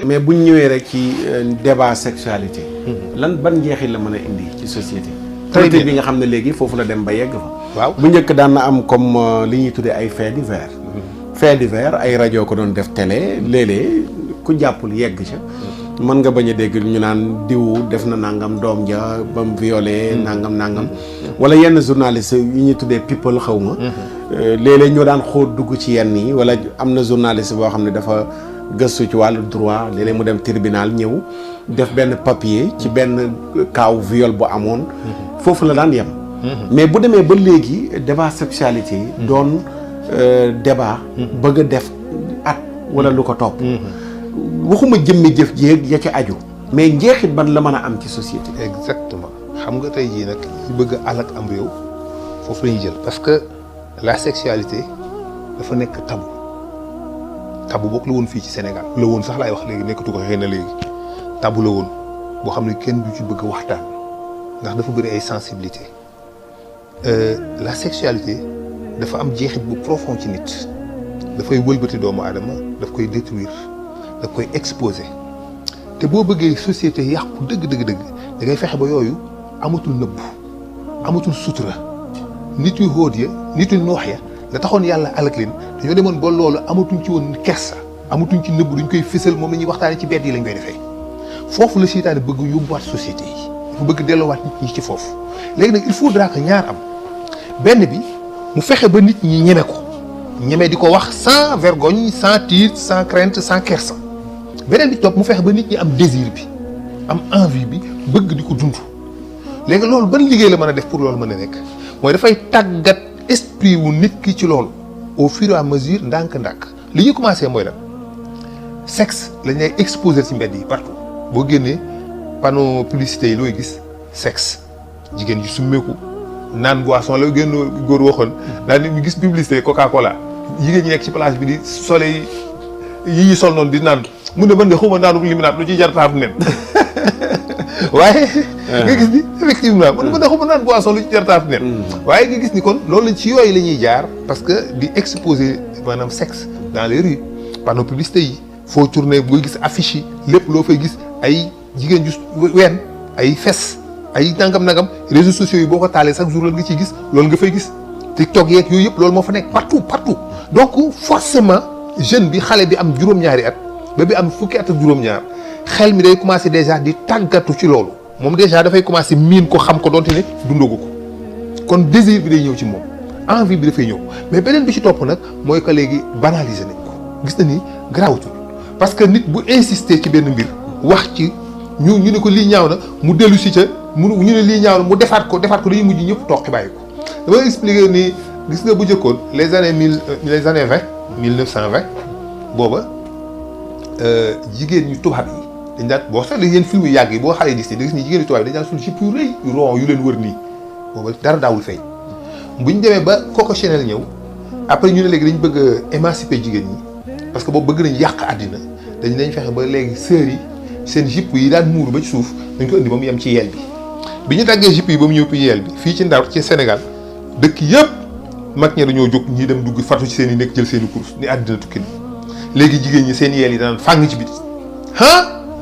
mais buñ ñëwee rek ci débat sexualité. lan ban njeexit la mën a indi ci société. traité bi nga xam ne léegi foofu la dem ba yegg fa. waaw bu njëkk daan na am comme li ñuy tuddee ay faits divers. faits divers ay rajo ko doon def télé léeg-léeg ku jàppul yegg ca. mën nga bañ a dégg ñu naan diw def na nangam doom ja ba mu violé nangam. wala yenn journaliste yi ñuy tuddee people xaw ma. léeg-léeg ñoo daan xóot dugg ci yenn yi wala am na journaliste boo xam ne dafa gëstu ci wàllu droit léeg-léeg mu dem tribunal ñëw def benn papier ci benn kaaw viol bu amoon. foofu la daan yem. mais bu demee ba léegi débat sexualité yi doon débat bëgg a def at wala lu ko topp. waxuma jëmmi jëf jéeg ya ci aju mais njeexit ban la mën a am ci société. exactement xam nga tey jii nag ñu bëgg a alak am réew foofu la ñuy jël parce que la sexualité dafa nekk tabu bokk la woon fii ci Sénégal la woon sax laay wax léegi nekkatu ko xëy na léegi tabu la woon boo xam ne kenn du ci bëgg a waxtaan ndax dafa bëri ay sensibilité la sexualité dafa am jeexit bu profond ci nit dafay wëlbati doomu aadama daf koy détruire da koy exposé te boo bëggee société yàqu dëgg da ngay fexe ba yooyu amatul nëbb amatul sutura nit yu xóot ya nit yu noox ya la taxoon yàlla alak leen dañoo demoon ba loolu amatuñ ci woon kersa amatuñ ci nëbb duñ koy fësal moom la ñuy waxtaane ci bedd yi lañ koy defee foofu la seytaane bëgg yóbbuwaat société yi dafa bëgg delloowaat nit ñi ci foofu léegi nag il faudra que ñaar am benn bi mu fexe ba nit ñi ñeme ko ñeme di ko wax sans vergogne sans titre sans crainte sans kersa beneen bi topp mu fexe ba nit ñi am désir bi am envie bi bëgg di ko dund léegi loolu ban liggéey la mën a def pour loolu mën a nekk mooy dafay tàggat esprit wu nit ki ci loolu au fur et à mesure ndànk-ndànk li ñu commencé mooy lan sexe lañ lay exposer ci mbedd yi partout boo génnee panneau publicité yi looy gis sexe jigéen ji summeeku naan boisson la génn góor waxoon daal ñu gis publicité Coca-Cola jigéen ñi nekk ci plage bi di soleil yi sol noonu di naan mun ne mën de xuma naanu liminaat lu ci jar taaf nen waaye nga gis ni effectivement mun ne mën de xuma naan boisson lu ci jar taaf nen waaye nga gis ni kon loolu ci yooyu la ñuy jaar parce que di exposer maanaam sexe dans les rues panneau publicité yi foo tourné booy gis affiche yi lépp loo fay gis ay jigéen ju ween ay fes ay nangam réseaux sociaux yi boo ko taalee chaque jour la nga ciy gis loolu nga fay gis TikTok yeeg yooyu yëpp loolu moo fa nekk partout donc forcément jeune bi xale bi am juróom-ñaari at ba bi am fukki at ak juróom-ñaar xel mi day commencé déjà di tàggatu ci loolu moom déjà dafay commencé miin ko xam ko donte ne dundagu ko kon désir bi day ñëw ci moom envie bi dafay ñëw mais beneen bi ci topp nag mooy que léegi banaliser nañ ko gis na ni garaawutul parce que nit bu insister ci benn mbir wax ci ñu ne ko lii ñaaw na mu dellu si ca ñu ne lii ñaaw na mu defaat ko dañuy mujj ñëpp toog bàyyi ko dama expliquer ni gis nga bu jëkkoon les années 1920 booba jigéen ñu tubaab yi dañ daan boo seetlee yéen film yu yàgg yi boo xale gis ni da gis ni jigéen ñu tubaab yi dañ daan suñu jupe yu rëy yu rond yu leen wër nii booba dara daawul feeñ bu ñu demee ba Coco Chanel ñëw après ñu ne léegi dañ bëgg a émanciper jigéen ñi parce que boobu bëgg nañ yàq àddina dañ fexe ba léegi sœurs yi seen jupe yi daan muuru ba ci suuf dañ ko indi ba mu yem ci yeel bi ñu tàggee jupe yi ba mu ñëw ci yeel bi fii ci Ndar ci Sénégal dëkk yëpp mag ñi dañoo jóg ñii dem dugg fatu ci seen i nekk jël seen i course ni àddina tukki na léegi jigéen ñi seen yeel yi daan fàng ci biti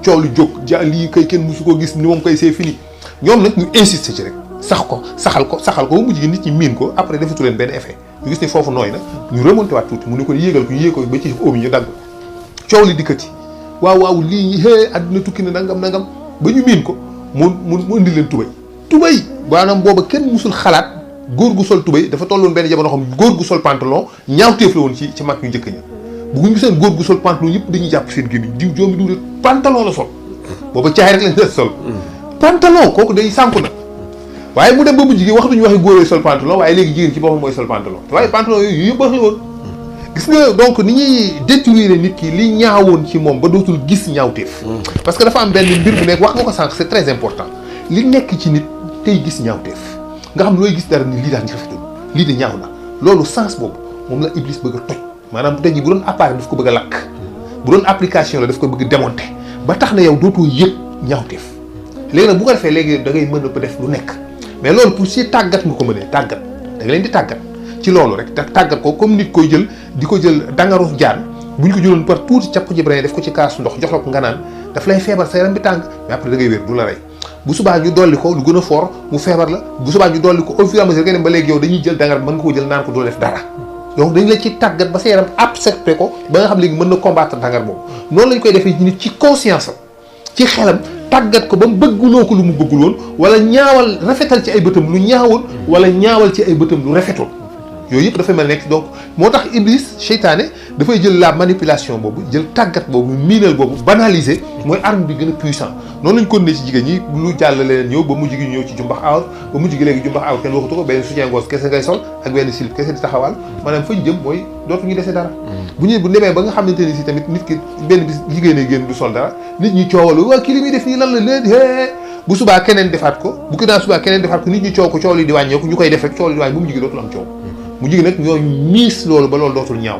coow lu jóg lii kay kenn musu ko gis ni moom kay c'est fini ñoom nag ñu insister ci rek saxal ko ba mujj gi nit ñi miin ko après defatu leen benn effet ñu gis ni foofu nooy na ñu remonté waat tuuti mu ne ko yéegal ko ñu yéeg ko ba ci oom ñu dagg coow li dikkati waaw lii àddina tukki na nangam ba ñu miin ko mu indi leen tubay maanaam booba kenn musul xalaat góor gu sol tubay dafa tolloon benn jamono xam góor gu sol pantalon ñaawteef la woon ci mag ñu njëkk ña bu ñu giseen góor gu sol pantalon yëpp dañuy jàpp seen gémmiñ diw joomi diw de pantalon la sol booba caay rek lañ la sol pantalon kooku day sànku na waaye mu dem ba mujj gi waxatuñu waxi góor sol pantalon waaye léegi jigéen ci boppam mooy sol pantalon waaye pantalon yooyu yëpp baax la woon gis nga donc ni ñuy détruire nit ki li ñaawoon ci moom ba dootul gis ñaawteef parce que dafa am benn mbir bu nekk wax nga ko sànq c'est très important li nekk ci nit tey gis ñaawteef nga xam looy gis dara ni lii daal ñu rafetul lii de ñaaw na loolu sens boobu moom la Iblis bëgg a toj maanaam tey jii bu doon appareil daf ko bëgg a lakk bu doon application la daf ko bëgg démonter ba tax na yow dootoo yëg ñaawteef léegi nag bu ko defee léegi da ngay mën a def lu nekk mais loolu pour si tàggat nga ko mënee tàggat da nga leen di tàggat ci loolu rek te tàggat ko comme nit koy jël di ko jël dangaru jaan bu ñu ko jëloon par tuuti capp ji def ko ci kaasu ndox jox la ko nga naan daf lay feebar sa yaram bi tàng mais après da ngay wér du la rey bu subaa ñu dolli ko lu gën a fort mu feebar la bu subaa ñu dolli ko au fur et à mesure nga dem ba léegi yow dañuy jël dangar mën nga ko jël naan ko doo def dara donc dañ la ci tàggat ba sa yaram accepté ko ba nga xam léegi mën na combattre dangar boobu noonu lañ koy defee nit ci conscience am ci xelam tàggat ko ba mu bëgguloo ko lu mu bëggul woon wala ñaawal rafetal ci ay bëtam lu ñaawoon wala ñaawal ci ay bëtam lu rafetul yooyu yëpp dafay mel nekk donc moo tax Iblis seytaane dafay jël la manipulation boobu jël tàggat boobu miinal boobu banaliser mooy arme bi gën a puissant noonu lañ ko ne ci jigéen ñi lu jàll leen ñëw ba mujj gi ñëw ci jumbax awr ba mujj gi léegi jumbax awr kenn waxatu ko benn soutien-gorge kese ngay sol ak benn slip kese di taxawal maanaam fañ jëm mooy dootuñu dese dara bu demee ba nga xamante ni si tamit nit ki benn bis jigéen a génn du sol dara nit ñi coowalu waa kii li muy def nii lan la leen bu subaa keneen defaat ko bu ko daan subaa keneen defaat ko nit ñi coow ko coow li di wàññeeku ñu koy def rek coow li di wàññi bu mujj gi dootul am coow mu jigi nag ñooñu miis loolu ba loolu dootul ñaaw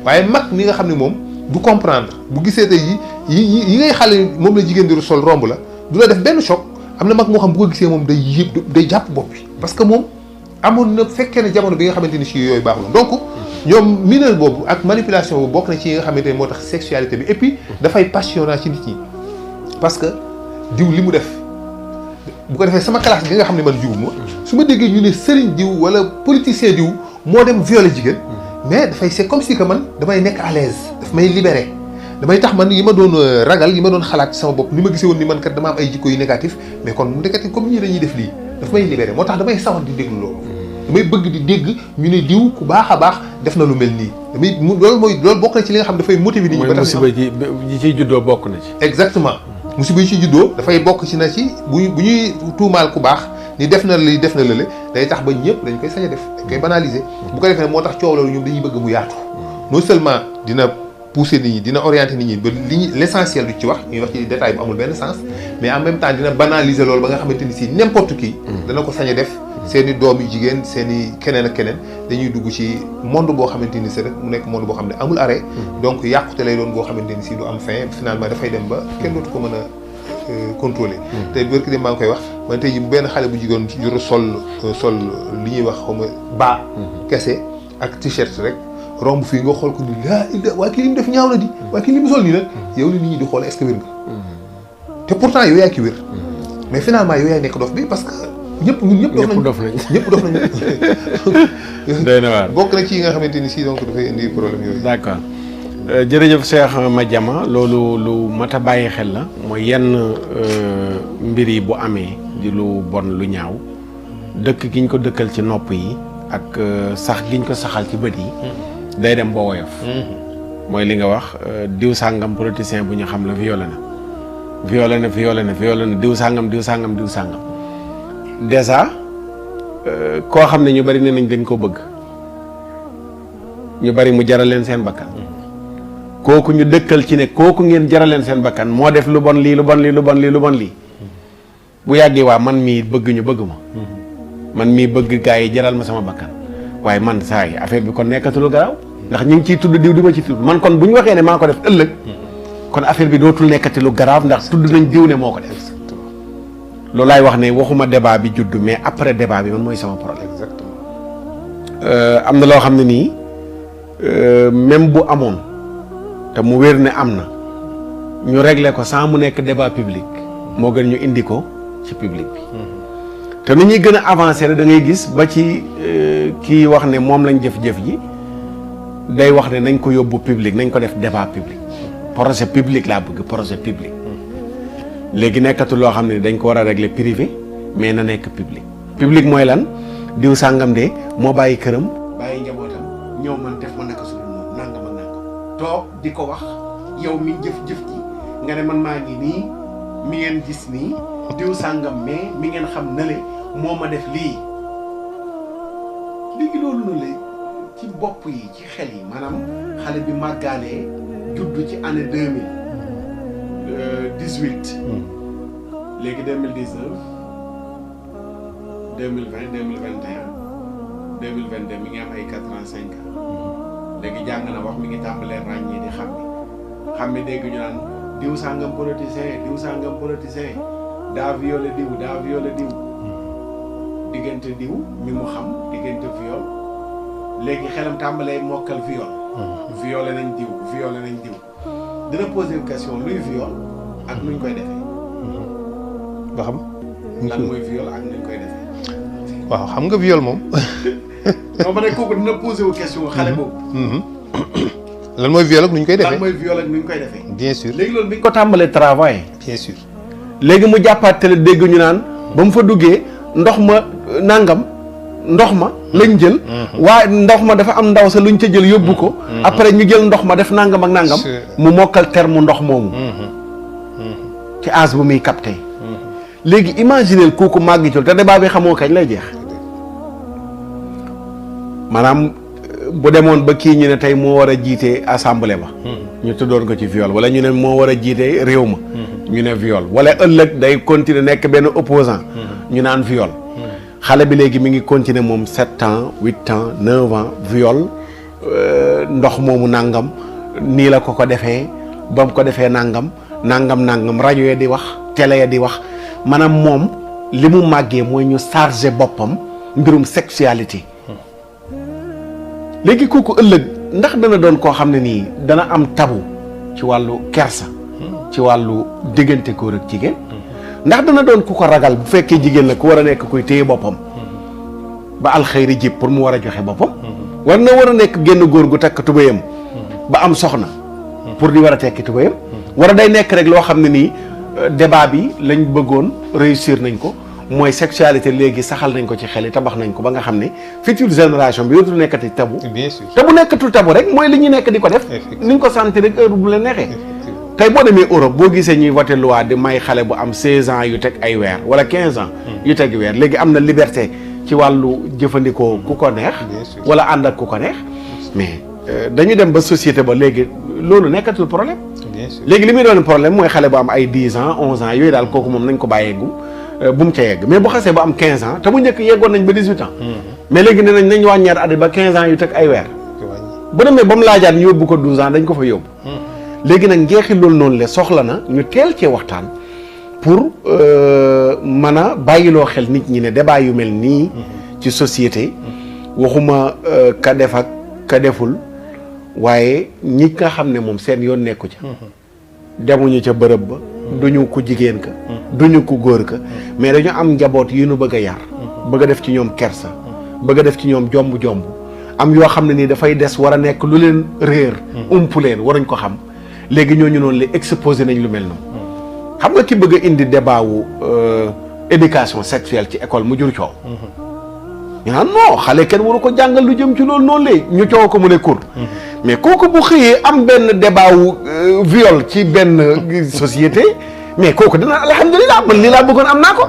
waaye mag mi nga xam ne moom du comprendre bu gisee tey yi ngay xale moom la jigéen di sol romb la du la def benn choc am na mag moo xam bu ko gisee moom day jàpp bopp bi parce que moom amoon na fekkee ne jamono bi nga xamante ni si yooyu baaxul donc ñoom mineur boobu ak manipulation boobu bokk na ci yi nga xamante ne moo tax sexualité bi et puis dafay passionnant ci nit ñi parce que diw li mu def bu ko defee sama classe gi nga xam ne man jiwuma su ma déggee ñu ne sëriñ diw wala politicien diw moo dem violer jigéen mais dafay c'est comme si que man damay nekk à l'aise daf may libérer damay tax man yi ma doon ragal yi ma doon xalaat ci sama bopp ni ma gisee woon ni man kat dama am ay jikko yu négatif mais kon mu nekkati comme ñii dañuy def lii daf may libérer moo tax damay sawar di déglu loolu damay bëgg di dégg ñu ne diw ku baax a baax def na lu mel nii loolu bokk na ci li nga xam dafay motiver nit ñi ba tax musiba ji ciy juddoo bokk na ci exactement musiba yi ci juddoo dafay bokk ci na ci bu ñuy tuumaal ku baax ni def na li def na lële day tax ba ñëpp dañ koy sañ a def dañ koy banaliser bu ko defee moo tax coow loolu ñoom dañuy bëgg mu yaatu non seulement dina pousser nit ñi dina orienter nit ñi ba l'essentiel du ci wax ñuy wax ci détail bu amul benn sens mais en même temps dina banaliser loolu ba nga xamante ni si n'importe qui dana ko sañ a def seen i doom yu jigéen seen i keneen ak keneen dañuy dugg ci monde boo xamante ni si rek mu nekk monde boo xam ne amul arrêt donc yàqute lay doon boo xamante ni si du am fin finalement dafay dem ba kenn dootu ko mën a contrôler tey bërki dem maa ngi koy wax man tey ji bu benn xale bu jigéen jur sol li ñuy wax xaw ma baa kese ak t-shirt rek romb fii nga xool ko ni laa illa waa kii li mu def ñaaw na di waa kii li mu sol nii nag yow la nit ñi di xool est-ce que wér nga te pourtant yow yaa ki wér mais finalement yow yaay nekk dof bi parce que ñëpp dof nañ doy na waar bokk na ci yi nga xamante ni si donc dafay indi problème yooyu d'accord jërëjëf Cheikh Madiama loolu lu mat a bàyyi xel la mooy yenn mbir yi bu amee di lu bon lu ñaaw dëkk gi ñu ko dëkkal ci nopp yi ak sax gi ñu ko saxal ci bët yi day dem ba woyof mooy li nga wax diw sàngam politicien bu ñu xam la violé na diw sàngam déjà koo xam ne ñu bari ne nañ dañ ko bëgg ñu bari mu jaral leen seen bakkan kooku ñu dëkkal ci ne kooku ngeen jaral leen seen bakkan moo def lu bon lii bu yàggee waa man mii bëgg ñu bëgg ma man mii bëgg gaa yi jaral ma sama bakkan waaye man saa yi affaire bi kon nekkatul garaaw ndax ñu ngi ciy tudd diw di ma ci tudd man kon bu ñu waxee ne maa ko def ëllëg kon affaire bi dootul nekkati lu garaaw ndax tudd nañ diw ne moo ko def loolu laay wax ne waxuma débat bi judd mais après débat bi man mooy sama problème. exactement am na loo xam ne nii même bu amoon te mu wér ne am na ñu régler ko sans mu nekk débat public moo gën ñu indi ko ci public bi. te nu ñuy gën a avancer da ngay gis ba ci kii wax ne moom lañ jëf-jëf ji day wax ne nañ ko yóbbu public nañ ko def débat public projet public laa bëgg projet public. léegi nekkatul loo xam ne dañ ko war a régler privé mais na nekk public mooy lan diw sàngam de moo bàyyi këram bàyyi njabootam ñëw man def ma naka su dul noonu nangam ak nangam toog di ko wax yow mi jëf-jëf ji nga ne man maa ngi nii mi ngeen gis nii diw sàngam mais mi ngeen xam na le moo ma def lii léegi loolu na la ci bopp yi ci xel yi maanaam xale bi màggaalee juddu ci année 2018 léegi 2019 2020 2021 2022 mi ngi am ay 4 ans 5 ans léegi jàng na wax mi ngi tàmbalee ràññee di xam ni xam ne dégg ñu naan diw sàngam politicien daa violé diw diggante diw mi mu xam diggante viol léegi xelam tàmbalee mokkal viol violé nañ diw dina poser question luy viol ak nuñ koy defee ba xam lan mooy viol ak nuñ koy defee waaw xam nga viol moom non ma ne kooku dina poser wu question xale boobu lan mooy viol ak nuñ koy defee lan mooy viol ak nuñ koy defee bien sûr léegi loolu bi ñu ko tàmbalee travail bien sûr léegi mu jàppaat télé dégg ñu naan ba mu fa duggee ndox ma nangam ndox ma lañ jël waaye ndox ma dafa am ndaw sa luñ ca jël yóbbu ko après ñu jël ndox ma def nangam ak nangam mu mokkal terme ndox moomu ci âge bu muy capté léegi imaginez kooku màggi te débat bi xamoo kañ lay jeex maanaam bu demoon ba kii ñu ne tey moo war a jiite assemblée ba ñu tuddoon ko ci viol wala ñu ne moo war a jiite réew ma ñu ne viol wala ëllëg day continuer nekk benn opposant ñu naan viol xale bi léegi mi ngi continuer moom 7 ans 8 ans 9 ans viol ndox moomu nangam nii la ko defee ba mu ko defee nangam rajo ya di wax télé ya di wax maanaam moom li mu màggee mooy ñu chargé boppam mbirum sexualité léegi kooku ëllëg ndax dana doon koo xam ne nii dana am tabu ci wàllu kersa ci wàllu diggante góor ak jigéen ndax dana doon ku ko ragal bu fekkee jigéen la ku war a nekk kuy téye boppam ba alxayri jib pour mu war a joxe boppam war a nekk génn góor gu takk tubéyam ba am soxna pour di war a tekki tubéyam war a day nekk rek loo xam ne nii débat bi lañ bëggoon réussir nañ ko mooy sexualité léegi saxal nañ ko ci xel yi tabax nañ ko ba nga xam ne future génération bi dootul nekkati tabu bien sûr te bu nekkatul tabu rek mooy li ñu nekk di ko def niñ ko sentir rek heure bu la neexee tey boo demee Europe boo gisee ñuy voté loi di may xale bu am 16 ans yu teg ay weer wala 15 ans yu teg weer léegi am na liberté ci wàllu jëfandikoo ku ko neex wala ànd ak ku ko neex mais dañu dem ba société ba léegi loolu nekkatul problème léegi li muy doon problème mooy xale bu am ay 10 ans 11 ans yooyu daal kooku moom nañ ko bàyyeegum bu mu ca yegg mais bu xasee ba am 15 ans te bu njëkk yeggoon nañ ba 18 ans mais léegi ne nañ wàññeer at ba 15 ans yu teg ay weer bu demee ba mu laajaat ñu yóbbu ko 12 ans dañ ko fa yóbbu léegi nag njeexi loolu noonu le soxla na ñu teel cee waxtaan pour mën a bàyyiloo xel nit ñi ne débat yu mel nii ci société waxuma ka def ak ka deful waaye ñi nga xam ne moom seen yoon nekku ca demuñu ca bërëb ba duñu ku jigéen ka duñu ku góor ka mais dañu am njaboot yu nu bëgg a yar bëgg a def ci ñoom kersa bëgg a def ci ñoom jomb am yoo xam ne nii dafay des war a nekk lu leen réer umpu leen waruñ ko xam léegi ñooñu noonu la exposé nañ lu mel noonu xam nga ki bëgg a indi débat wu éducation sexuelle ci école mu jur coow ñu naan non xale kenn waru ko jàngal lu jëm ci loolu noonu lay ñu coow ko mu ne kur mais kooku bu xëyee am benn débat wu viol ci benn société mais kooku dina alhamdulilah man lii laa bëggoon am naa ko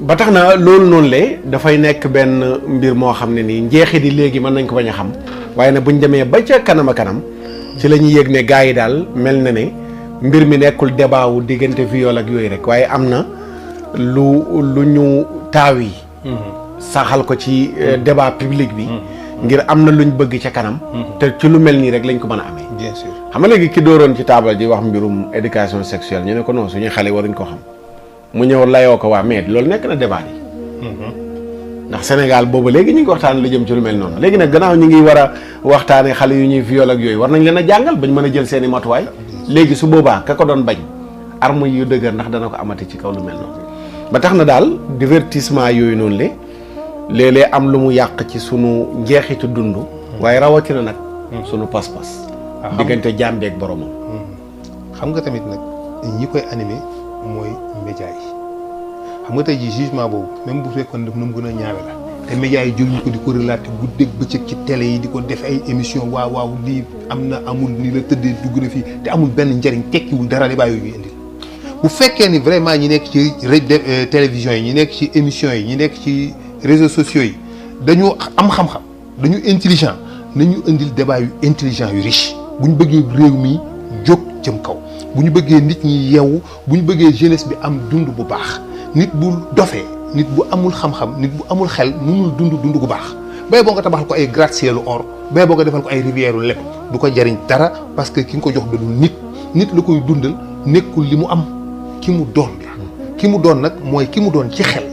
ba tax na loolu noonu le dafay nekk benn mbir moo xam ne nii njeexit yi léegi mën nañ ko bañ a xam waaye nag buñ demee ba ca kanam a kanam ci la ñuy yëg ne gars yi daal mel na ne mbir mi nekkul débat wu diggante viol ak yooyu rek waaye am na lu ñu taaw yi saxal ko ci débat public bi ngir am na luñ bëgg ca kanam te ci lu mel nii rek lañ ko mën a amee bien sûr xam nga léegi ki dooroon ci taabal ji wax mbirum éducation sexuelle ñu ne ko non suñu xale waruñ ko xam mu ñëw layoo ko waa mais loolu nekk na débat yi ndax Sénégal boobu léegi ñu ngi waxtaan lu jëm ci lu mel noonu léegi nag gannaaw ñu ngi war a waxtaane xale yu ñuy viol ak yooyu war nañ leen a jàngal bañ mën a jël seen i matuwaay léegi su boobaa ka ko doon bañ arme yu dëgër ndax dana ko amati ci kaw lu mel noonu ba tax na daal divertissement yooyu noonu le léeg-léeg am lu mu yàq ci sunu njeexitu dund waaye rawatina nag sunu pas-pas diggante jaam bi ak boromam xam nga tamit nag ñi koy animé mooy média yi xam nga tey jii jugement boobu même bu fekkoon daf na mu gën a ñaawe la te média yi jël ñu ko di ko relaté guddeeg bëccëg ci télé yi di ko def ay émission waaw lii am na amul ni la tëddee dugg na fii te amul benn njëriñ tekkiwul dara débat yooyu ñuy indil bu fekkee ni vraiment ñi nekk ci télévision yi ñi nekk ci émission yi ñi nekk ci réseaux sociaux yi dañu am xam-xam dañu intelligent nañu indil débat yu intelligent yu riche bu ñu bëggee réew mi jóg jëm kaw bu ñu bëggee nit ñi yeewu bu ñu bëggee jeunesse bi am dund bu baax nit bu dofee nit bu amul xam-xam nit bu amul xel mënul dund gu baax bay boo nga tabaxal ko ay gratte-ciel or bay boo nga defal ko ay rivière u lépp du ko jariñ dara parce que ki nga ko jox dadul nit la koy dundal nekkul li mu am ki mu doon la ki mu doon nag mooy ki mu doon ci xel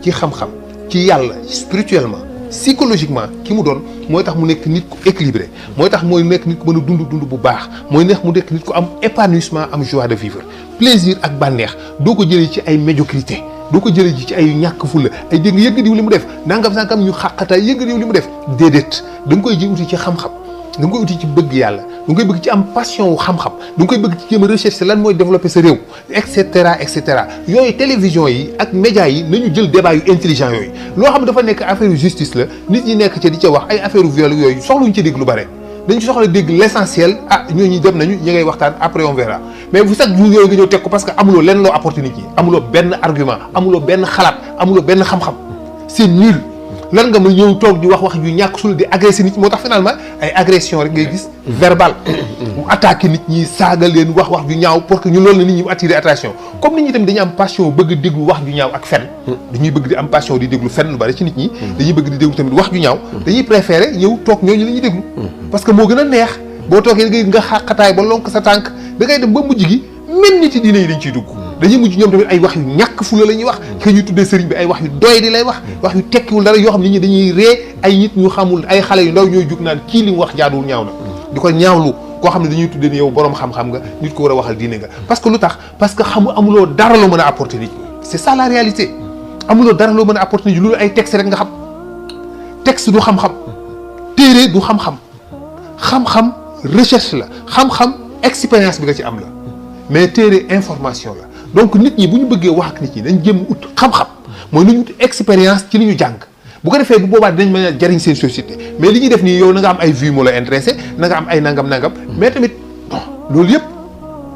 ci xam-xam ci yàlla spirituellement psychologiquement ki mu doon mooy tax mu nekk nit ku équilibré mooy tax mooy nekk nit ku mën a dund bu baax mooy neex mu nekk nit ku am épanouissement am joie de vivre plaisir ak bànneex doo ko jëlee ci ay médiocrité doo ko jëlee ci ay ñàkk fulla ay dégg nga yëgg diw li mu def nangam sangam ñu xàqataay yëgg diw li mu def déedéet da nga koy ji uti ci xam-xam da nga koy uti ci bëgg yàlla da nga koy bëgg ci am passion wu xam-xam da nga koy bëgg ci jéem a recherche lan mooy développer sa réew et cetera et cetera yooyu télévision yi ak médias yi nañu jël débat yu intelligent yooyu loo xam ne dafa nekk affaire yu justice la nit ñi nekk ca di ca wax ay affaire yu viol yooyu soxluñu ci dégg lu bare dañ ci soxla dégg l'essentiel ñooñu dem nañu ñi ngay waxtaan après on verra mais bu chaque jour yooyu nga ñëw teg ko parce que amuloo lenn loo apporter nit ñi amuloo benn argument amuloo benn xalaat amuloo benn xam-xam c'est nul lan nga ma ñëw toog di wax yu ñàkk sulu di agressé nit moo tax finalement ay agression rek ngay gis verbal mu attaqué nit ñi saaga leen wax ju ñaaw pour que ñu loolu la nit ñi mu attirer attention comme nit ñi tamit dañu am passion bëgg déglu wax ju ñaaw ak fen dañuy bëgg di am passion di déglu fen lu bari ci nit ñi dañuy bëgg di déglu tamit wax ju ñaaw dañuy préférer ñëw toog ñooñu la ñuy déglu parce que moo gën a neex boo toogee nga xàqataay ba lonk sa tànk da ngay dem ba mujj gi même nit yi diine yi dañ ciy dugg dañuy mujj ñoom tamit ay wax yu ñàkk fula la ñuy wax ke ñuy tuddee sëriñ bi ay wax yu doy di lay wax yu tekkiwul dara yoo xam nit ñi dañuy ree ay nit ñu xamul ay xale yu ndaw ñooy jug naan kii li mu wax jaaduwul ñaaw na di ko ñaawlu koo xam ne dañuy tuddee ni yow boroom xam-xam nga nit ko war a waxal diine nga parce que lu tax parce que amuloo dara loo mën a apporter nit ñi c'est ça la réalité amuloo dara loo mën a apporter nit ñi loolu ay texte rek nga xam texte du xam-xam téere du xam-xam xam-xam recherche la xam-xam expérience bi nga ci am la mais téere information la donc nit ñi bu ñu bëggee wax ak nit ñi dañ jëm ut xam-xam mooy nañu ut expérience ci li ñu jàng bu ko defee bu boobaa dinañ mën a jariñ seen société mais li ñuy def nii yow na nga am ay vues moo la intéressé na nga am ay nangam mais tamit bon loolu yëpp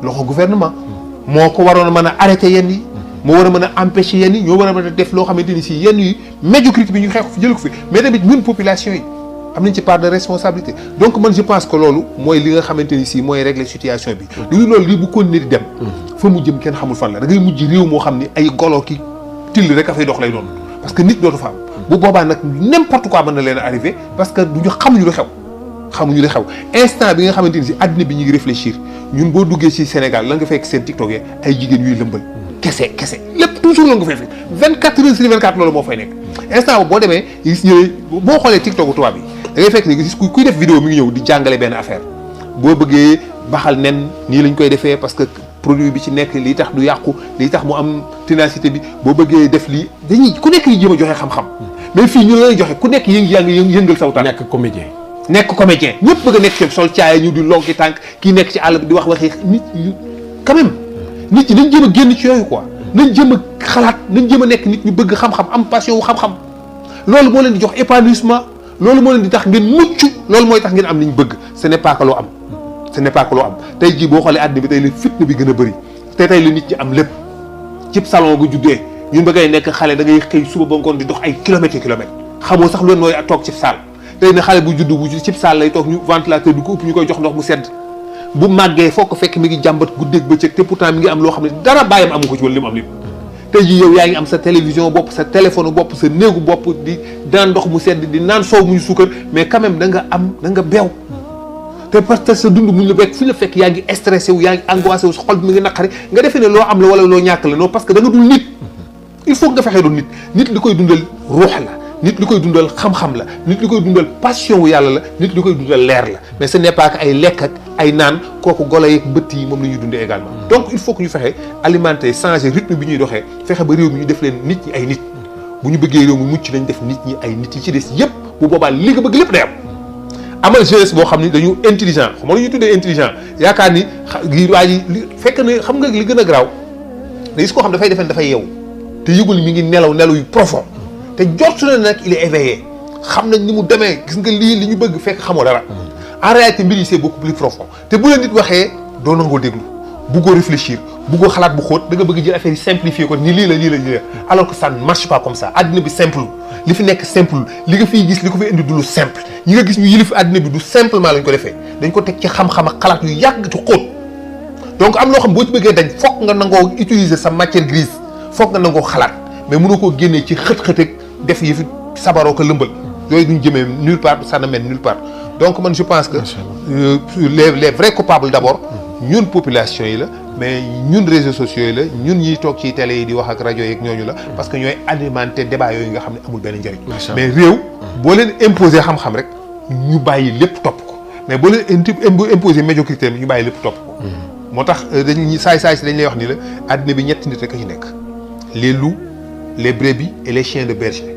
loxo gouvernement moo ko waroon a mën a arrêté yenn yi moo war a mën a empêcher yenn yi ñoo war a mën a def loo xamante ni si yenn yi médiocrité bi ñu xeex fi jël ko fi mais tamit ñun population yi am nañ ci part de responsabilité donc man je pense que loolu mooy li nga xamante ni si mooy régler situation bi lu loolu lii bu continuer di dem fa mu jëm kenn xamul fan la da ngay mujj réew moo xam ni ay golo ki till rek a fay dox lay doon parce que nit dootu fa am bu boobaa nag n'importe quoi mën na leen a arrivé parce que duñu xamuñu lu xew instant bi nga xamante ni si àddina bi ñu ngi réfléchir ñun boo duggee ci Sénégal la nga fekk seen TikTok yi ay jigéen yuy lëmbal kese lépp toujours la nga fay fekk 24 heures sur 24 loolu moo fay nekk instant boo demee gis ñëwee boo xoolee TikTok tubaab yi da ngay fekk ne gis kuy def vidéo mi ngi ñëw di jàngale benn affaire boo bëggee baxal nen nii lañ koy defee parce que produit bi ci nekk lii tax du yàqu lii tax mu am ténacité bi boo bëggee def lii dañuy ku nekk yi jéem a joxe xam-xam mais fii ñu la lay joxe ku nekk yaa ngi yëngal saw tànk nekk comédien ñëpp bëgg a nekk ci sol caaya ñu di lonki tànk kii nekk ci àll bi di wax waxi nit quand même nit ñi nañ jéem a génn ci yooyu quoi nañ jéem a xalaat nañ jéem a nekk nit ñu bëgg xam-xam am passion wu xam-xam loolu moo leen di jox épanouissement loolu moo leen di tax ngeen mucc loolu mooy tax ngeen am li ñu bëgg ce n'est pas que loo am tey jii boo xoolee àddina bi tey la fitna bi gën a bëri tey la nit ñi am lépp cib salon nga juddee ñun ba ngay nekk xale da ngay xëy suba ba ngoon di dox ay kilomètres xamoo sax loolu nooy toog cib saal tey ne xale bu juddu bu cib saal lay toog ñu ventilateur du ko upp ñu koy jox ndox mu sedd bu màggee foo ko fekk mi ngi jàmbat guddeeg bëccëg te pourtant mi ngi am loo xam ne dara bàyyam amu ko ci wala li mu am lépp tey jii yow yaa ngi am sa télévision bopp sa téléphone bopp sa néegu bopp di daan ndox mu sedd di naan soow muy suukar mais quand même da nga beew te parce que sa dund muñ la bekk fu ñu la fekk yaa ngi stressé wu yaa ngi angoissé wu sa xol bi mi ngi naqari nga defee ne loo am la wala loo ñàkk la non parce que da nga dul nit il faut nga fexee doon nit li koy dundal ruux la nit li koy dundal xam-xam la nit li koy dundal passion wu yàlla la nit li koy dundal leer la mais ce n'est pas que ay lekk ak ay naan kooku golo yeeg mbëtt yi moom la ñuy dundee également donc il faut que ñu fexe alimenter changer rythme bi ñuy doxee fexe ba réew mi ñu def leen nit ñi ay nit bu ñu bëggee réew mi mucc nañ def nit ñi ay nit yi ci des yëpp bu boobaa li nga bëgg lépp day am amal jeunesse boo xam ni dañu intelligent xam nga lu ñuy tuddee intelligent yaakaar ni waa ji fekk na xam nga li gën a garaaw da gis koo xam dafay defeen dafay yeewu te yëgul mi ngi nelaw yu profond te jortu na nag il est éveillé xam nañ ni mu demee gis nga lii li ñu bëgg fekk xamoo dara en réalité mbir yi c'est beaucoup plus profond te bu la nit waxee doo nangoo déglu buggoo réfléchir buggoo xalaat bu xóot da nga bëgg jël affaire yi simplifier ko ni lii la alors que ça ne marche pas comme ça addina bi simple li fi nekk simple li nga fiy gis li ko fi indi du lu simple ñi nga gis ñu yilif addina bi du simplement lañ ko defee dañ ko teg ci xam-xam ak xalaat yu yàgg ci xóot donc am loo xam boo ci bëggee dañ fokk nga nangoo utiliser sa matière grise fokk nga nangoo xalaat mais mënoo koo génnee ci xët-xët ak def yi fi sabaroo ko lëmbal yooyu duñ jëmee nulle part, ça ne mène nulle part. Donc man je pense que les vrais coupables d'abord ñun population yi la mais ñun réseaux sociaux yi la ñun ñiy toog ci télé yi di wax ak rajo yeeg ñooñu la parce que ñooy alimenter débat yooyu nga xam ne amul benn njëriñ. Mais réew boo leen imposer xam-xam rek ñu bàyyi lépp topp ko mais boo leen imposer médiocrité ñu bàyyi lépp topp ko. moo tax dañuy saay-saay si dañ lay wax ni la àddina bi ñetti nit rek a ci nekk les loups les brebis et les chiens de berger.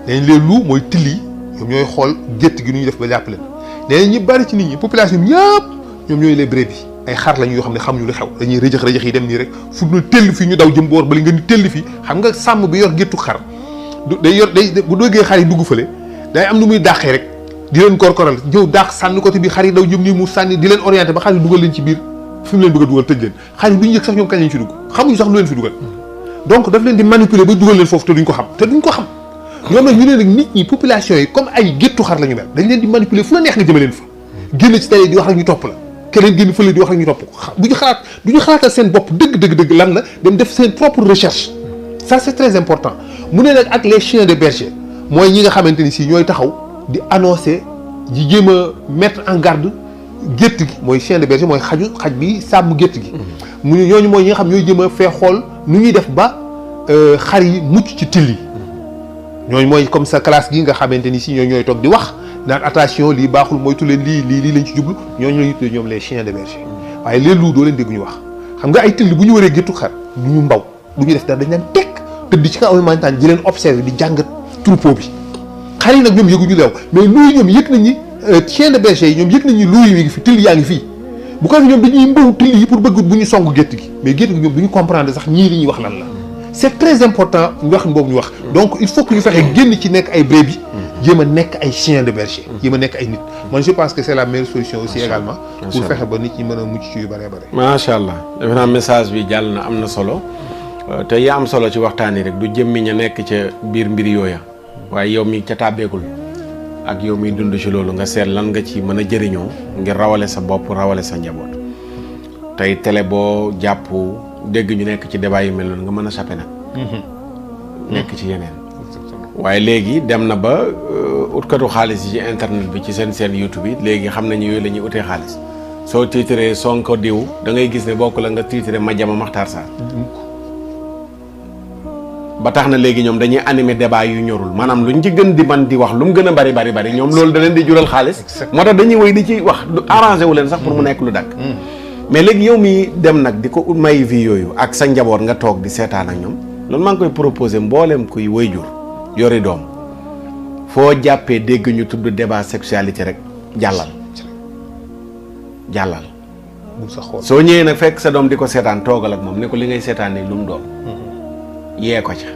les loups mooy till yi ñoom ñooy xool gétt gi nu ñuy def ba jàpp leen léegi ñi bari ci nit ñi population bi ñëpp ñoom ñooy les brebis ay xar lañu yoo xam ne xamuñu lu xew dañuy rëjëx yi dem nii rek fu ñu tell fii ñu daw jëm boor bali nga ni tell fii xam nga sàmm bi yor géttu xar day bu dóogee xar yi dugg fële day am nu muy dàqee rek di leen korkoral ñëw dàq sànni côté bi xar yi daw jëm nii mu sànni di leen orienté ba xar yi dugal leen ci biir fi mu leen bëgg a dugal tëj leen xar yi duñu yëg sax ñoom kañ lañ ci dugg xamuñu sax lu leen fi dugal donc daf leen di manipuler ba dugal leen foofu te duñ ko xam ñoom nag ñu ne nag nit ñi population yi comme ay géttu xar la ñu mel dañ leen di manipuler fu la neex nga jëme leen fa génn ci télé di wax rek ñu topp la keneen génn fële di wax rek ñu topp ko du ñu xalaatal seen bopp dëgg lan la dem def seen propre recherche ça c'est très important mu ne nag ak les chiens de berger mooy ñi nga xamante ni si ñooy taxaw di annoncer di jéem a mettre en garde gétt gi mooy chien de berger mooy xaj bi sàmm gétt gi mu ne ñooñu mooy ñi nga xam ñooy jéem a fee xool nu ñuy def ba xar yi mucc ci till yi ñooñu mooy comme sa classe gi nga xamante ni si ñooy toog di wax naan attention lii baaxul moytu leen lii lañ ci jublu ñooñu la ñu tuddee ñoom les chiens de berger waaye les loups doo leen dégg ñu wax xam nga ay till bu ñu waree géttu xar du ñu mbaw du ñu def dara dañ leen teg tëdd ci kaw montagne di leen observer di jàngat troupeau bi xar yi nag ñoom yëguñu leew mais loups yi ñoom yëg nañ ni chiens de berger yi ñoom yëg nañ ni loups yi mi ngi fi till yaa ngi fii bu ko defee ñoom dañuy mbaw till yi pour bëgg bu ñu song gétt gi mais gétt gi ñoom du ñu comprendre sax ñii li ñuy wax lan la c'est très important wax boobu ñu wax donc il faut que ñu fexe génn ci nekk ay brebis jéem a nekk ay chiens de berger jéem a nekk ay nit man je pense que c'est la meilleure solution aussi également pour fexe ba nit ñi mën a mucc ci yu bëree bëri macha allah defe naa message bi jàll na am na solo te yaa am solo ci waxtaan yi rek du jëmmi ña nekk ca biir mbir yooya waaye yow mi ca tàbbeekul ak yow mi dund ci loolu nga seet lan nga ci mën a jëriñoo ngir rawale sa bopp rawale sa njaboot tey télé boo jàpp dégg ñu nekk ci débat yu mel noonu nga mën a sappe nag nekk ci yeneen waaye léegi dem na ba utkatu xaalis yi ci internet bi ci seen YouTube yi léegi xam nañu yooyu la ñuy utee xaalis soo tiitaree Sonko diw da ngay gis ne bokk la nga tiitaree Madiama Makhtar Sarr ba tax na léegi ñoom dañuy animer débat yu ñorul maanaam luñ ci gën di man di wax lu mu gën a bari ñoom loolu da leen di jural xaalis moo tax dañuy woy di ci wax du arrangé wu leen sax pour mu nekk lu dakk mais léegi yow mi dem nag di ko may vie yooyu ak sa njaboot nga toog di seetaan ak ñoom loolu maa ngi koy proposer mbooleem kuy waajur yori doom foo jàppee dégg ñu tudd débat sexualité rek jàllal soo ñëwee nag fekk sa doom di ko seetaan toogal ak moom ne ko li ngay seetaan ni lu mu doon yee ko ca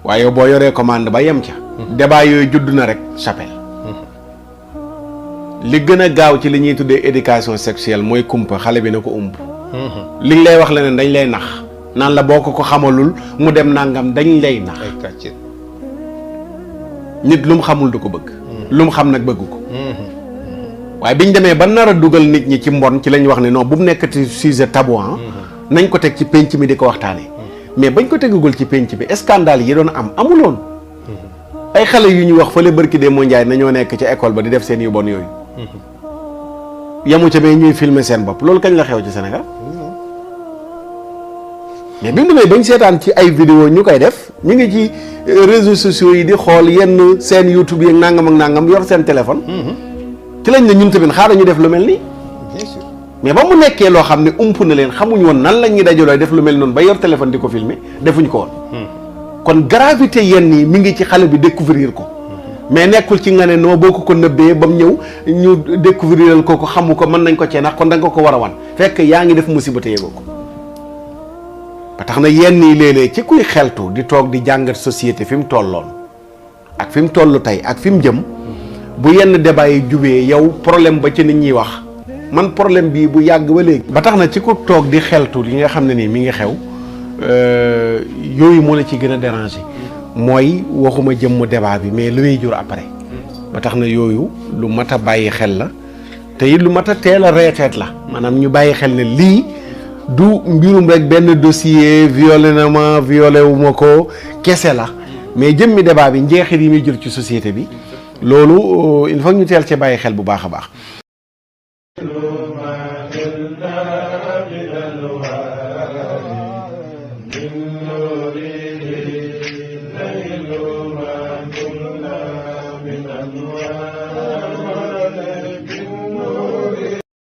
waaye yow boo yoree commande ba yem ca débat yooyu judd na rek chapelle li gën a gaaw ci li ñuy tuddee éducation sexuelle mooy kumpa xale bi na ko umb liñ lay wax leneen dañ lay nax naan la boo ko xamalul mu dem nangam dañ lay nax nit lu mu xamul du ko bëgg lu mu xam nag bëgg ko waaye biñ demee ba nar a dugal nit ñi ci mbon ci lañ wax ne non bu mu nekkati sujet tabou nañ ko teg ci penc mi di ko waxtaanee mais bañ ko tegagul ci penc bi scandale yi doon am amuloon ay xale yu ñu wax fële barki dee moo njaay nañoo nekk ci école ba di def seen yu bon yooyu yamu ca mais ñuy filmer seen bopp loolu kañ la xew ci Sénégal mais bi mu demee bañ seetaan ci ay vidéo ñu koy def ñu ngi ci réseaux sociaux yi di xool yenn seen YouTube yi nangam ak nangam yor seen téléphone ci lañ ne ñun tamit xaaral ñu def lu mel nii bien sûr mais ba mu nekkee loo xam ne ump na leen xamuñ woon nan la ñuy dajaloo def lu mel noonu ba yor téléphone di ko filmer defuñ ko woon kon gravité yenn yi mi ngi ci xale bi découvrir ko mais nekkul ci nga ne noo boo ko nëbbee ba mu ñëw ñu découvriral ko xamu ko mën nañ ko cee nax kon da nga ko war a wan fekk yaa ngi def musiba te yëgoo ko ba tax na yenn yi léeg-léeg ci kuy xeltu di toog di jàngat société fi mu tolloon ak fi mu toll tey ak fi mu jëm bu yenn débat yi jubee yow problème ba ci nit ñiy wax man problème bii bu yàgg ba léegi ba tax na ci ku toog di xeltu yi nga xam ne nii mi ngi xew yooyu moo la ci gën a déranger mooy waxuma jëmm débat bi mais lu muy jur après ba tax na yooyu lu mat a bàyyi xel la te it lu mat a teel a reeteet la maanaam ñu bàyyi xel ne lii du mbirum rek benn dossier violé na ma violé wu ma ko kese la mais jëmmi débat bi njeexit yi muy jur ci société bi loolu il faut ñu teel ci bàyyi xel bu baax a baax. من أنوار